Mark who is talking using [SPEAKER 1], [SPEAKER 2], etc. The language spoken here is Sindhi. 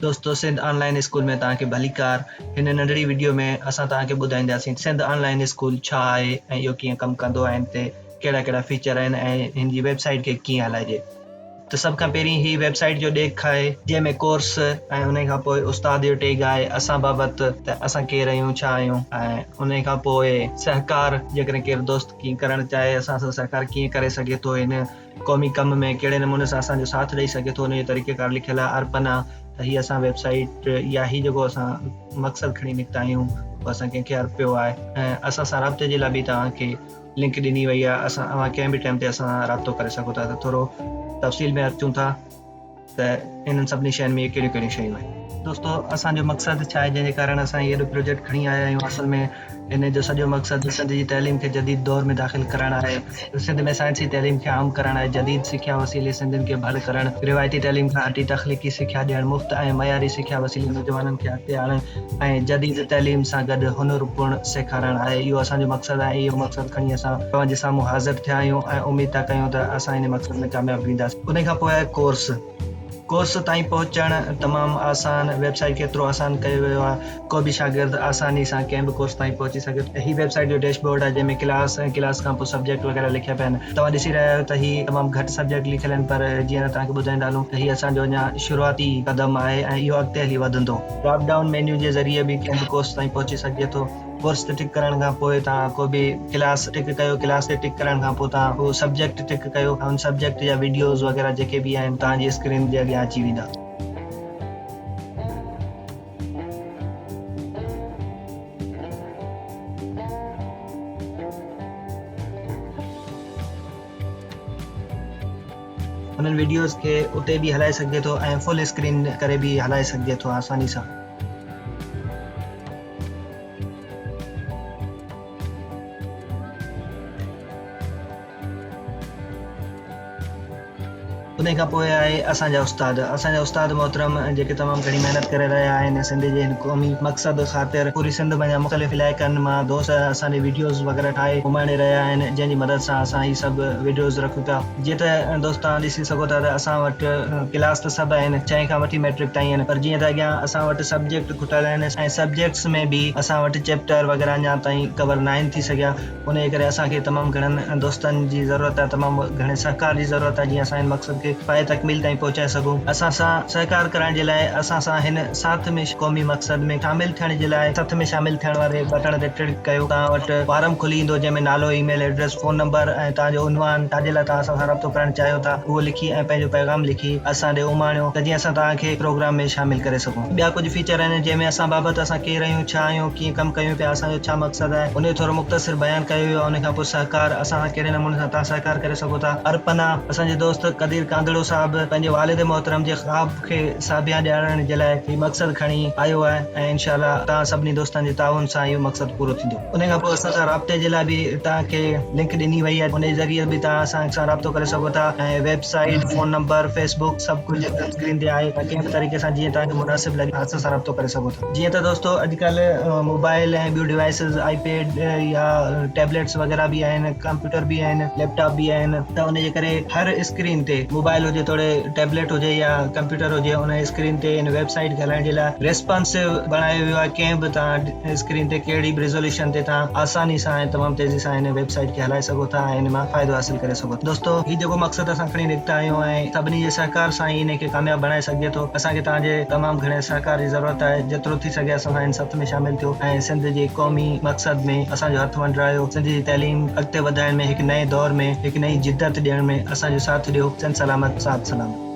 [SPEAKER 1] دوستو سنڌ آن لائين اسڪول ۾ توهان کي ڀليڪار هن ننڍڙي وڊيو ۾ اسان توهان کي ٻڌائينداسين سنڌ آن لائين اسڪول ڇا آهي ۽ اهو ڪيئن ڪم ڪندو آهي هن تي ڪهڙا ڪهڙا فيچر آهن ۽ هن جي ويب سائيٽ کي ڪيئن هلائجي ته سڀ کان پهرين هي ويب سائيٽ جو ڏيک آهي جنهن ۾ ڪورس ۽ ان کان پوء استاد جو ٽيگ آهي اسان بابت ته اسان ڪير آهيون ڇا آهيون ۽ ان کان پوء سهڪار جيڪڏهن ڪير دوست ڪيئن ڪرڻ چاهي اسان سان سهڪار ڪيئن ڪري سگهي ٿو هن قومي ڪم ۾ ڪهڙي نموني سان اسان جو ساٿ ڏئي سگهي ٿو ان جو طريقه ڪار لکيل آهي ارپنا ته هي اسان ويب سائيٽ يا هي جيڪو اسان مقصد کڻي نڪتا آهيون اهو اسان ڪنهن کي ارپيو آهي ۽ اسان سان رابطي جي لاء به توهان کي لنڪ ڏني وئي آهي اسان اوهان ڪنهن به ٽائيم تي اسان سان رابطو ڪري سگهو ٿا ته ٿورو تفصيل ۾ اچون ٿا ته انهن سڀني شين ۾ ڪهڙيون ڪهڙيون شيون آهن. دوستو اسان جو مقصد ڇا آهي جنهن جي ڪارڻ اسان هي ايڏو پروجيڪٽ کڻي آيا آهيون اصل ۾ ان جو سڄو مقصد سنڌ جي تعليم کي جديد دور ۾ داخل ڪرڻ آهي سنڌ ۾ سائنسي تعليم کي عام ڪرڻ آهي جديد سکيا وسيلي سنڌين کي ڀڙ ڪرڻ روايتي تعليم کان هٽي تخليقي سکيا ڏيڻ مفت ۽ معياري سکيا وسيلي نوجوانن کي اڳتي آڻڻ ۽ جديد تعليم سان گڏ هنر پڻ سيکارڻ آهي. اهو اسان جو مقصد آهي ۽ اهو مقصد کڻي اسان توهان جي سامهون حاضر ٿيا آهيون ۽ اميد ٿا ڪيون ته اسان ان مقصد ۾ ڪامياب وينداسين. ان کان پوء آهي ڪورس. ڪورس تائين پهچڻ تمام آسان، ويب سائيٽ کي ايترو آسان ڪيو ويو آهي ڪو به شاگرد آساني سان ڪنهن به ڪورس تائين پهچي سگهي ٿو. هي ويب سائيٽ جو ڊيش بورڊ آهي جنهن ۾ ڪلاس ۽ ڪلاس کان پوء سبجيڪٽ وغيره لکيا پيا آهن. توهان ڏسي رهيا آهيو ته هي تمام گهٽ سبجيڪٽ لکيل آهن پر جيئن ته توهان کي ٻڌائيندا هلون ته هي اسان جو اڃا شروعاتي قدم آهي ۽ اهو اڳتي هلي وڌندو. ڊراپ ڊائون مينيو جي ذريعي به ڪنهن به ڪورس تائين پهچي سگهجي ٿو. ڪورس تي ٽڪ ڪرڻ کان پوء توهان ڪو به ڪلاس ٽڪ ڪيو ڪلاس تي ٽڪ ڪرڻ کان پوء توهان اهو سبجيڪٽ ٽڪ ڪيو ۽ ان سبجيڪٽ جا وڊيوز وغيره جيڪي به آهن توهان جي اسڪرين جي اڳيان اچي ويندا. انهن وڊيوز کي اتي به هلائي سگهجي ٿو ۽ فل اسڪرين ڪري به هلائي سگهجي ٿو آساني سان. انهي کان پوء آهي اسان جا استاد. اسان جا استاد محترم جيڪي تمام گهڻي محنت ڪري رهيا آهن سنڌ جي هن قومي مقصد خاطر پوري سنڌ منجهان مختلف علائقن مان دوست اسان ڏي وڊيوز وغيره ٺاهي اماڻي رهيا آهن جنهن جي مدد سان اسان هي سڀ وڊيوز رکون ٿا. جيئن ته دوست توهان ڏسي سگهو ٿا ته اسان وٽ ڪلاس ته سڀ آهن ڇهين کان وٺي مئٽرڪ تائين آهن پر جيئن ته اڳيان اسان وٽ سبجيڪٽ کٽل آهن ۽ سبجيڪٽس ۾ به اسان وٽ چيپٽر وغيره اڃا تائين ڪور ناهن ٿي سگهيا انهيء ڪري اسان کي تمام گهڻن دوستن جي ضرورت آهي، تمام گهڻي سهڪار جي ضرورت آهي، جيئن اسان هن مقصد کي پايه تڪميل تائين پهچائي سگهون. اسان سان سهڪار ڪرڻ جي لاء اسان سان هن ساٿ ۾ قومي مقصد ۾ شامل ٿيڻ جي لاء سٿ ۾ شامل ٿيڻ واري بٽڻ تي ٽرڪ ڪيو. توهان وٽ فارم کلي ايندو جنهن ۾ نالو، اي ميل ايڊريس، فون نمبر ۽ توهان جو عنوان، ڇا جي لاء توهان اسان سان رابطو ڪرڻ چاهيو ٿا اهو لکي ۽ پنهنجو پيغام لکي اسان ڏي اماڻيو ته جيئن اسان توهان کي پروگرام ۾ شامل ڪري سگهون. ٻيا ڪجهه فيچر آهن جنهن ۾ اسان بابت اسان ڪير آهيون، ڇا آهيون، ڪيئن ڪم ڪيون پيا، اسان جو ڇا مقصد آهي، ان جو ٿورو مختصر بيان ڪيو ويو آهي، ان کان پوء سهڪار، اسان سان ڪهڙي نموني سان توهان سهڪار ڪري سگهو ٿا. ارپنا، اسان جي دوست قدير ڪانڌڙو صاحب پنهنجي والد محترم جي خواب کي ساڀيان ڏيارڻ جي لاء هي مقصد کڻي آيو آهي ۽ انشاء الله توهان سڀني دوستن جي تعاون سان اهو مقصد پورو ٿيندو. ان کان پوء اسان سان رابطي جي لاء به توهان کي لنڪ ڏني وئي آهي، ان جي ذريعي به توهان اسان سان رابطو ڪري سگهو ٿا ۽ web site, phone number, fee book سڀ ڪجهه اسڪرين تي آهي، ڪنهن به طريقي سان جيئن توهان کي مناسب لڳي اسان سان رابطو ڪري سگهو ٿا. جيئن ته دوستو اڄڪلهه موبائل ۽ ٻيون ڊوائسز آئي پيڊ يا ٽيبليٽس وغيره به آهن ڪمپيوٽر به آهن ليپ ٽاپ به آهن ته ان جي ڪري هر اسڪرين تي موبائل هجي توڙي ٽيبليٽ هجي يا ڪمپيوٽر هجي ان اسڪرين تي ان ويب سائيٽ کي هلائڻ جي لاء ريسپانسو بڻايو ويو آهي ڪنهن به توهان اسڪرين تي ڪهڙي به ريزوليوشن تي توهان آساني سان ۽ تمام تيزي سان هن ويب سائيٽ کي هلائي سگهو ٿا ۽ ان مان فائدو حاصل ڪري سگهو ٿا دوستو هي جيڪو مقصد اسان کڻي نڪتا آهيون ۽ سڀني جي سهڪار سان ئي ان کي ڪامياب بڻائي سگهجي ٿو اسان کي توهان جي تمام گهڻي سهڪار جي ضرورت آهي جيترو ٿي سگهي اسان سان هن سٿ ۾ شامل ٿيو ۽ سنڌ جي قومي مقصد ۾ اسان جو هٿ ونڊرايو سنڌ جي تعليم اڳتي وڌائڻ ۾ هڪ نئين دور ۾ هڪ نئين جدت ڏيڻ ۾ اسان جو ساٿ ڏيو سنڌ سلامت ساٿ سلامت.